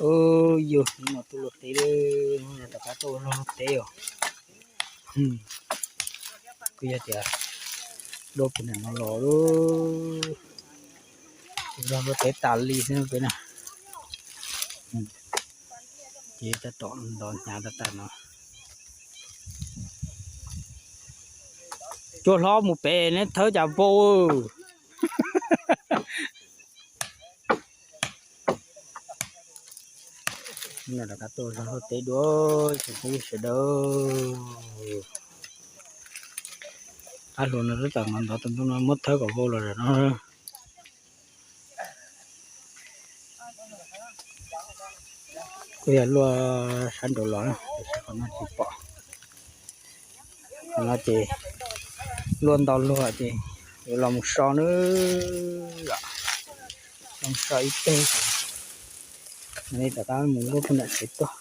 Ub, yog hnub no tuaj luaj teb, hnub no rov qab tuaj ua zog luaj teb os. Kuj yog tias luaj puag nram no los lawm, zog luaj teb tas li xwb peb na. Ces tab tom ntov hnyav tag tag no. Cua hlob mus pem neb thawb cas npau. No rov qab tuaj zog luaj teb dua, tsoom phooj ywg sawv daws. Qab hlua no tab tom ntov ntov tus ntuj no muab thawb kom vau los lawm no. Kuj yog luaj sab nraud los, qhov no tsis pom. Qhov no ces luaj ntau luaj ces yuav los mus so na, los mus so ib teg, rov qab mus luaj puag nram tsev tuaj.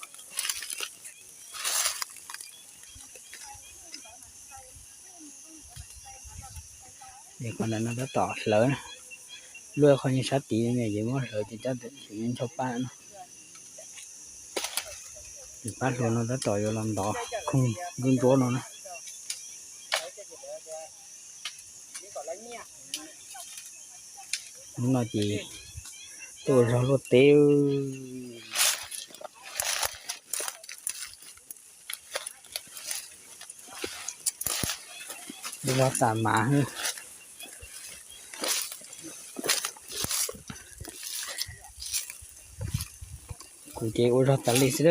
Qhov ntawm no tab tom hlawv, luaj qhov yeej sab tid ces muab hlawv ces tab tom ncho pa no. Ces pab hlua no tab tom yuav los ntov khooj ntsuab ntsuab no na. Hnub no ces tuaj ua zog luaj teb. Ua zog tas mas. Kuv ces ua zog tas li xwb.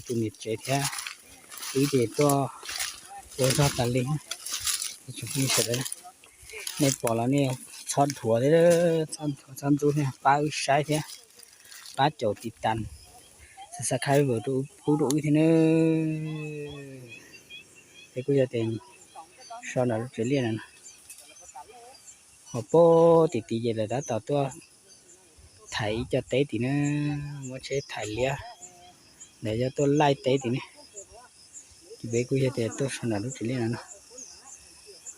Tus niam tsev thiab wb ces tuaj ua zog tas li. Tsoom phooj ywg sawv daws, nej pom los nej txhob dhuav thiab, txhob dhuav txhob ntxub thiab, pab wb saib thiab, pab caum tiv tas, subscribe pub rau wb thiab nawb. Peb kuj yog tias so nram lub tsev liaj na, ho puag tim tid ces lawv tab tom tuaj thaiv ib co teb tim na, muab tsheb thaiv liab, ntawd yog tuaj laij teb tim ne. Ces peb kuj yog tias tuaj so nram lub tsev liaj no no.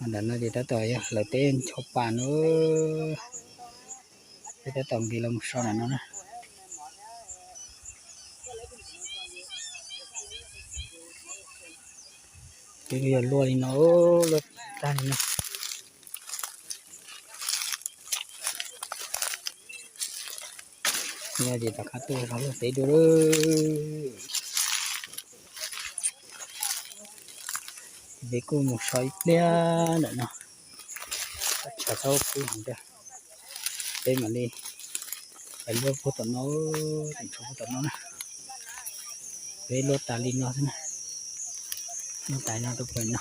Ho nram no ces tab tom yog hlawv teb ncho pa no. Peb tab tom nqis los mus so nram no na. Peb kuj yog luaj li no, luaj tag li no. Nyob ces rov qab tuaj zog luaj teb dua. Peb kuj mus so ib pliag ntawm no, tshav txhob kub heev, peb mam li pais luaj puag tom no, tus tshuav puag tom no na. Peb luaj tas li no xwb na, luaj tas li no rau pem no.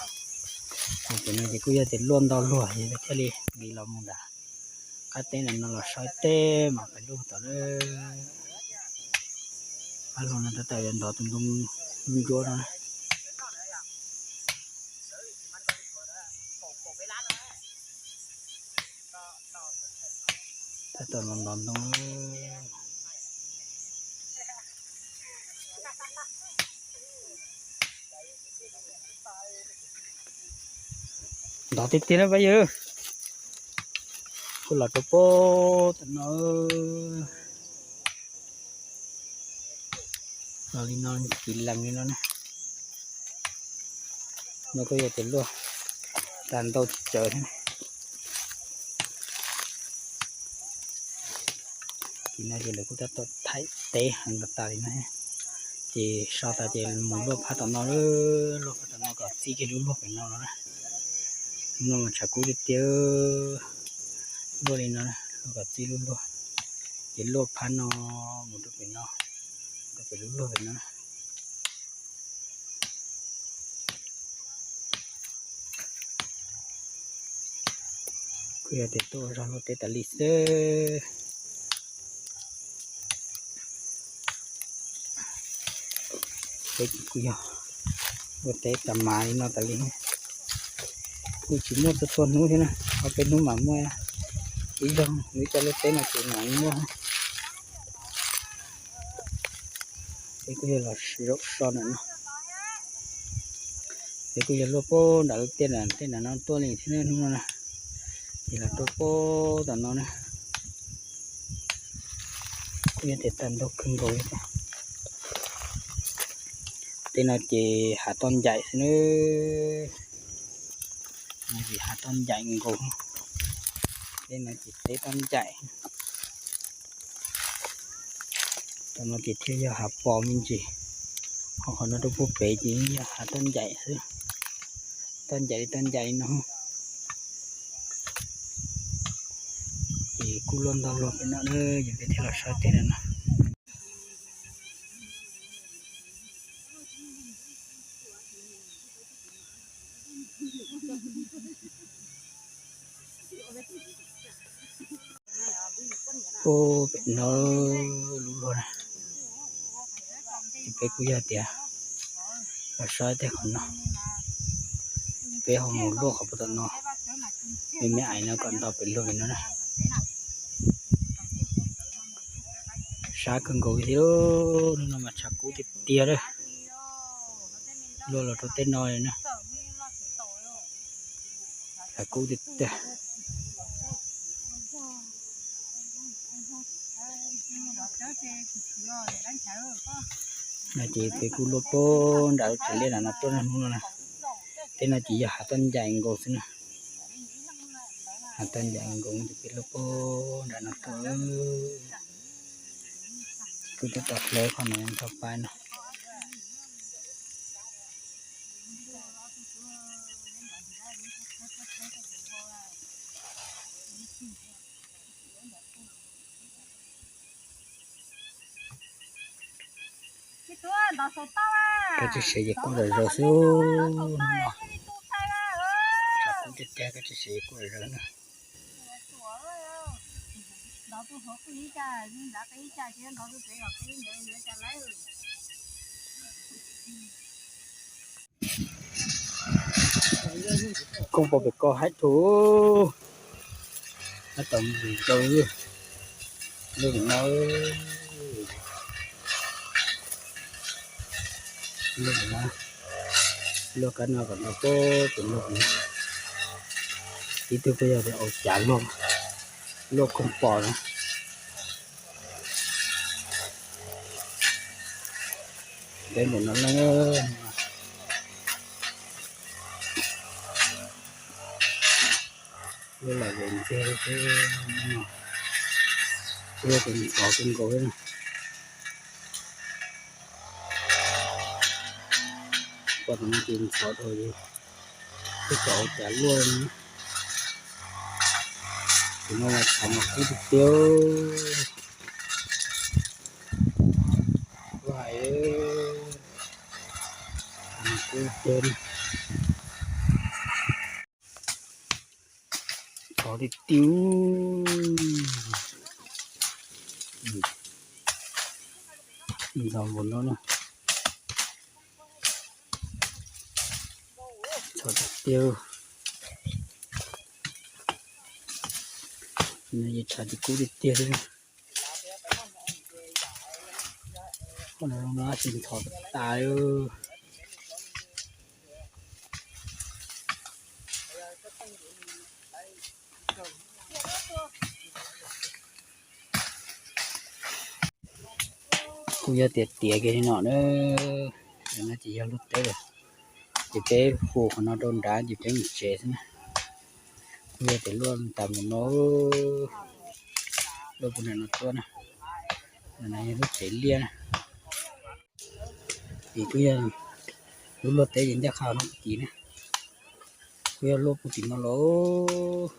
Pem no ces kuj yog tias luaj ntau luaj ces peb thiaj li nqis los mus nram qab teb ntawm no los so ib teg mas pais luaj tom na. Pab hluas no tab tom yuav ntov tus ntoo ntsuab no. Tab tom los ntov ntoo. Ntov tiag tiag na pab yawg. Kuj los rau puag tom no. Los li no, tiv lees li no na. No kuj yog tias luaj tas ntau tsis tsawg thiab. Tim no ces lawv kuj tab tom thaiv teb heev tas tas li no. Ces so tas ces mus luaj phab tom no, luaj phab tom no kom txij kiag lub luaj pem no no na. No mas tshav kub tiag tiag, luaj li no, luaj kom txij lub luaj. Ces luaj phab no mus rau pem no, rau pem lub luaj pem no. Kuj yog tias tuaj ua zog luaj teb tas li xwb. Peb kuj yog luaj teb tas mas li no tas li. Kuj tsis muaj txhua txhua hnub thiab na, ob peb hnub mam muaj ib zaug, ib co luaj teb no ces mam muaj. Peb kuj yog los zaum so ntawm no. Peb kuj yog luaj puag nram lub tiaj, tej nram no tuaj li thiab hnub no na. Ces los rau puag tom no na. Yog tias tag nrho kawg nkaus li. Tej no ces hav toj ncaim xwb na. Ces hav toj ncaim nkaus. Tej no ces teb toj ncaim. Tam no ces thiaj yog hav pos me ntsis. Ho qhov no rau puag pem ces yog hav toj ncaim xwb. Toj ncaim li toj ncaim li no. Ces kuj luaj ntog luag pem no na, yog peb thiaj los saib tej no na. Ub, pem no lub luaj na. Ces peb kuj yog tias los saib tej qhov no, peb ho mus luaj qhov puag tom no, me me ais no kom nto pem luag pem no na. Sab kawg nkaus li thiab, hnub no mas tshav kub tiag tiag lawm. Luaj los rau tej no li na, tshav kub tiag tiag. No ces peb kuj luaj puag nram lub tsev liaj nram no tuaj na hnub no na. Tej no ces yog hav toj ncaim nkaus xwb na. Hav toj ncaim nkaus ces peb luaj puag nram no tuaj. Kuj twb tau hlawv qhov no tau pais no. Koj tsis sev ces kuj zom zaws xwb no. Tshav kub tiag tiag, koj tsis sev ces kuj zom zaws na. Koj pom pem ko haib thuv, tab tom mus rau lub no, lub no, luaj kab no kom no puag pem luaj. Ib tug kuj yog tias ua cav luaj, luaj koog pom na. Peb mus no na, luaj lawm ces ntxiag xwb no, luaj ces ntxhov kawg nkaus li na. Pom tam no ces ntxhov dhau li, twb tsis ua cas luaj li. Tam no mas tshav mas kub tiag tiag. Kuv hais, tshav mas kub tiag. Ntxhov tiag tiag. Ntxhov npaum no na. Ntxhov tiag tiag. No ces tshav ces kub tiag tiag xwb. Qhov no no tsis ntxhov tas tas. Kuj yog tias tiav kiag li no na, no ces yog luaj teb lawm, ces peb hu qhov no rau nrad ces peb mus tsev xwb na. Kuj yog tias luaj tas mus no, luaj puag nram no tuaj na, no yog lub tsev liaj na. Ces kuj yog lub luaj teb ces ncaj qha no tid na, kuj yog luaj puag tim no los.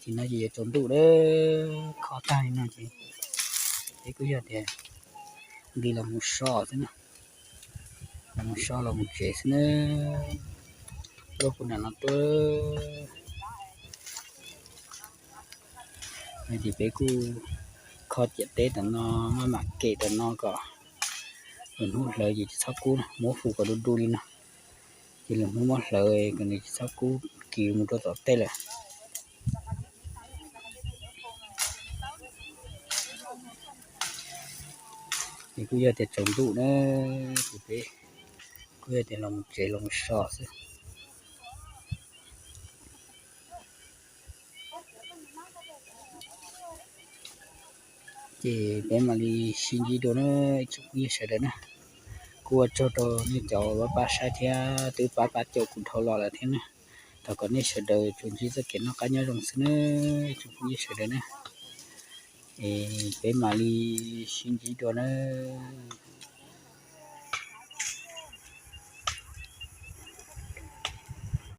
Ces no ces yuav tsaus ntuj lawm, kho tag li no ces peb kuj yog tias nqis los mus so xwb na, los mus so los mus tsev xwb na, luaj puag nram no tuaj. No ces peb kuj kho ciam teb tam no, maj mam kem tam no kom lwm hnub hlawv ces tsis txhob kub na, muab hu kom du du li no. Ces lwm hnub muab hlawv kom nws tsis txhob kub kiv mus rau tom tej lawm. Ces kuj yog tias tsaus ntuj na, ces peb kuj yog tias los mus tsev los mus so xwb. Ces peb mam li sib ntsib dua na ib tsoom phooj ywg sawv daws na. Kuj ua tsaug rau nej cov uas pab saib thiab twb pab pab caum kuv dhau los lawm thiab na. Thov kom nej sawv daws tsuas ntsib txoj kev noj qab nyob zoo xwb na ib tsoom phooj ywg sawv daws na. Es peb mam li sib ntsib dua nawb.